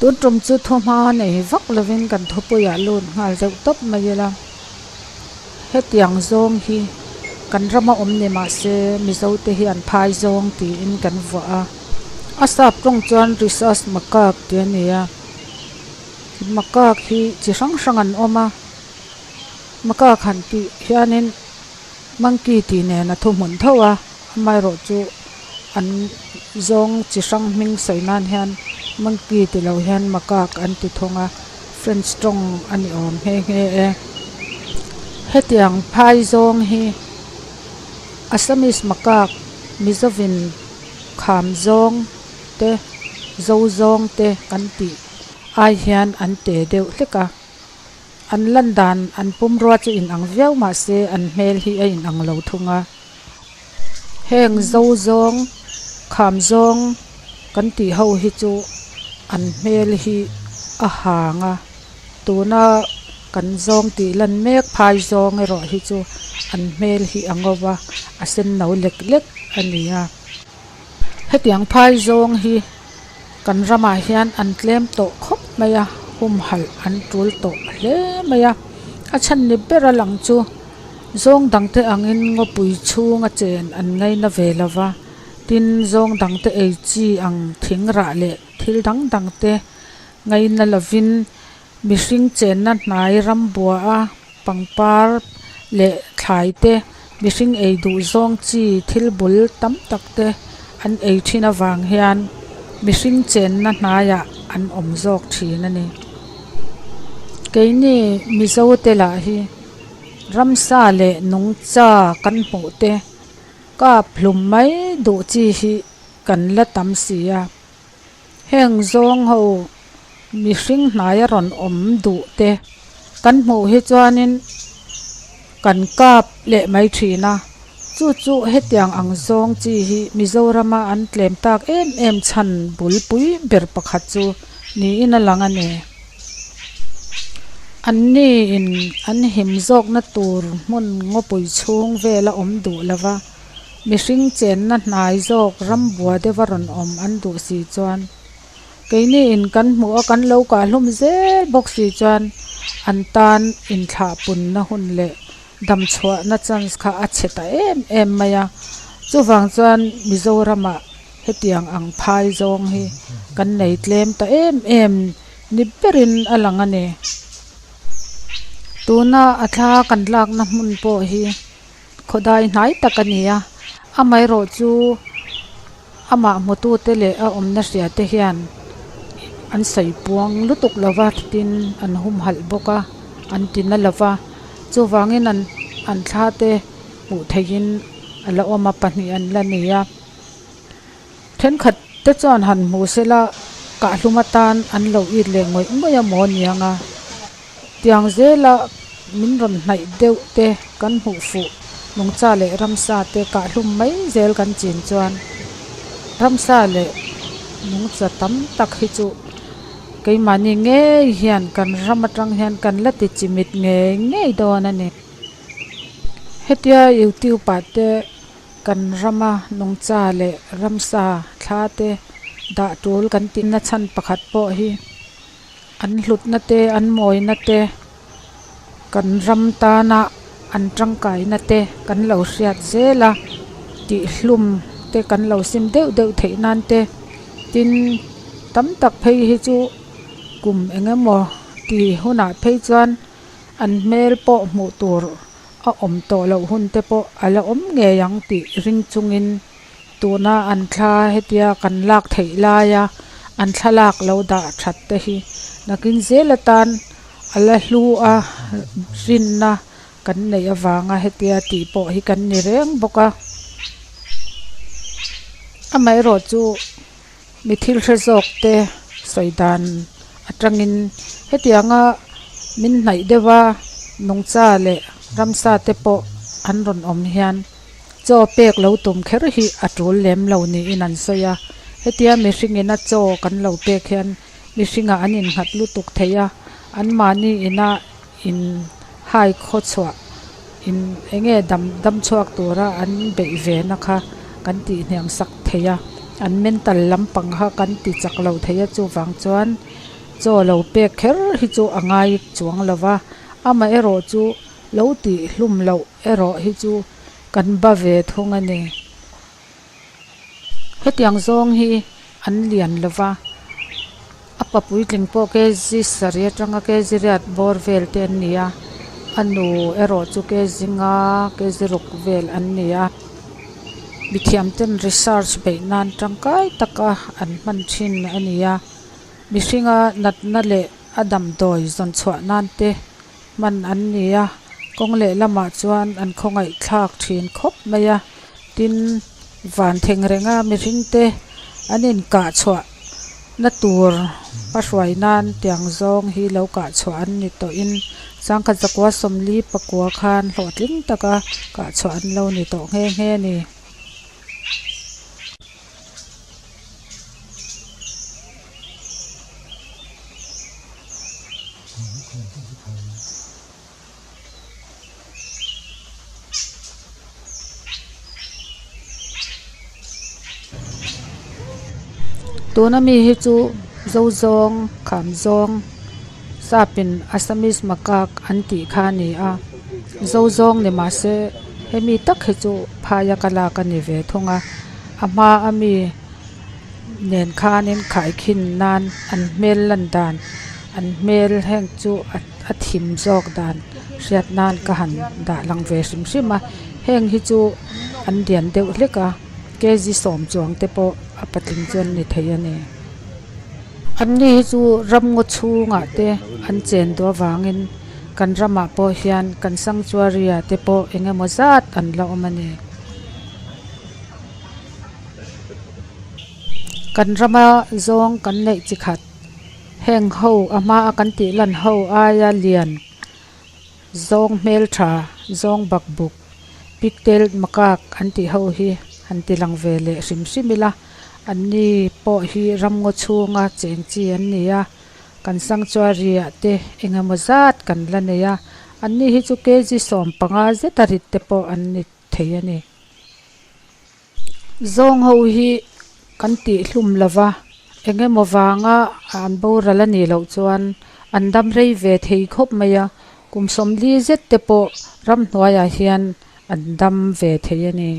Tun tum chu thuhma nei vak lovin kan thupuiah lut nghal deuh tawp mai ila. Hetiang zawng hi kan rama awm ni mah se Mizote hian phai zawng tiin kan vuah a. A sap tawng chuan Rhesus Macaque tih a ni a. Macaque hi chi hrang hrang an awm a. Macaque han tih hianin monkey tih nen a thuhmun tho a, amaherawhchu an zawng chi hrang hming sawi nan hian monkey ti lo hian macaque an ti thung a, French tawng a ni awm nghe nghe e. Hetiang phai zawng hi Assamese macaque Mizovin kham zawng te zo zawng te kan tih ai hian an te deuh hlek a. An lan dan an pumrua chu inang viau mah se an hmel hi a inang lo thung a. Heng zo zawng, kham zawng kan tih ho hi chu an hmel hi a hang a, tuna kan zawng tih lan mek phai zawng erawh hi chu an hmel hi a ngo va, a sen no lek lek a ni a. Hetiang phai zawng hi kan ramah hian an tlem tawh khawp mai a, humhalh an tul tawh hle mai a. A chhan ni ber a lang chu zawng dangte angin ngawpui chhunga chen an ngaina ve lo va, tin zawng dangte ei chi ang thing rah leh thil dang dangte ngaina lovin mihring chenna hnai rambua a pangpar leh thlai te mihring ei duh zawng chi thil bul tam tak te an ei thin avang hian mihring chenna hnaiah an awm zawk thin a ni. Keini Mizo te lah hi ramsa leh nungcha kan hmuh te kap hlum mai duh chi hi kan la tam si a. Heng zawng ho mihring hnaia rawn awm duh te kan hmuh hi chuanin kan kap leh mai thin a, chu chu hetiang ang zawng chi hi Mizorama an tlem tak em em chhan bulpui ber pakhat chu niin a lang a ni. Anni in an him zawkna tur hmun ngawpui chhung vela awm duh lova. Mihring chenna hnai zawk rambua deuha rawn awm an duh si chuan keini in kan hmuh a kan lo kah hlum zel bawk si chuan an tan inthlahpunna hun leh damchhuahna chance kha a chhe ta em em mai a. Chuvang chuan Mizoramah hetiang ang phai zawng hi kan nei tlem ta em em ni berin a lang a ni. Tuna a thla kan lakna hmun pawh hi. Khawdai hnai tak a ni a, amaherawh chu amah hmutute leh a awmna hria te hian an sawi puang lutuk lo va tin an humhalh bawk a, an ti na lo va, chuvangin an an thla te hmuh theihin a la awm a, pahnih an la ni a. Thenkhat te chuan han hmu sela kahhlum atan an lo it leh ngawih ngawih a maw niang a, tiang zela min rawn hnaih deuh te kan hmuh fuh nungcha leh ramsa te kahhlum mai zel kan chin chuan ramsa leh nungcha tam tak hi chu keimahni ngei hian kan ram atang hian kan la ti chimit ngei ngei dawn a ni. Hetia youtube ah te. Kan rama nungcha leh ramsa thla te dah tul kan tihna chhan pakhat pawh hi an hlutna te an mawina te kan ram tana an tangkaina te kan lo hriat zel a tihhlum te kan lo sim deuh deuh theih nan te tin tam tak phei hi chu kum eng emaw tih hunah phei chuan an hmel pawh hmuh tur. A awm tawh loh hun te pawh a la awm ngei ang tih ring chungin tuna an thla hetia kan lak theih laia an thlalak lo dah that te hi nakin zel atan a la hlu a rinna kan neih avanga hetia tih pawh hi kan ni reng bawk a. Amaherawh chu mi thil hre zawk te sawi dan atangin hetianga min hnaih deuh a nungcha leh ramsa te pawh an rawn awm hian chaw pek lo tum kher hi a tul lem lo niin an sawi a, hetia mihring ina chaw kan lo pek hian mihringah an innghat lutuk thei a, anmahni ina in hai khaw chhuah in enge dam dam chhuak tura an beih ve na kha kan tih hniam sak thei a, an mental lampang kha kan ti chak lo thei a chuvang chuan. Chaw lo pek kher hi chu a ngai chuang lo va, amaherawh chu lo tih hlum loh erawh hi chu kan ba ve thung a ni. Hetiang zawng hi an lian lo va, a pa puitling pawh kg sarih atanga kg riat bawr vel te an ni a, a nu erawh chu kg nga kg ruk vel an ni a. Mithiamten research beih nan tangkai taka an hman thin a ni a, mihringa natna leh a damdawi zawn chhuah nan te hman an ni a, kawng leh lamah chuan an khawngaih thlak thin khawp mai a, tin van theng renga mihring te an inkah chhuah na tur hmahruai nan tiang zawng hi lo kah chhuah an ni tawhin sangkhat zakua sawmli pakua khan hlawhtling taka kah chhuah an lo ni tawh nghe nghe a ni. Tuna mi hi chu zo zawng kham zawng sapin assamese macaque an tih kha a ni a zo zawng ni mahse hemi tak hi chu phaia ka lak a ni ve thung a a hma a mi nen khanin khaikhin nan an hmel lan dan an hmel heng chu a thim zawk dan hriat nan ka han dah lang ve hrim hrim a heng hi chu an lian deuh hlek a kg sawm chuang te pawh a patling chu an ni thei a ni an ni hi chu ramngaw chhungah te an chen duh avangin kan ramah pawh hian kan sanctuary ah te pawh eng emaw zat an la awm a ni. Kan rama zawng kan neih chi khat heng ho a hma a kan tih lan ho aia lian zawng hmeltha zawng bakbuk pigtail macaque an tih ho hi han ti lang ve leh hrim hrim ila an ni pawh hi ramngaw chhunga cheng chi an ni a kan sanctuary ah te eng emaw zat kan la nei a an ni hi chu kg 15 zeta rit te pawh an ni thei a ni. Zawng ho hi kan tih hlum lo va, eng emaw vanga an boral a nih loh chuan an dam rei ve thei khawp mai a, kum 40 zet te pawh ramhnuaiah hian an dam ve thei a ni.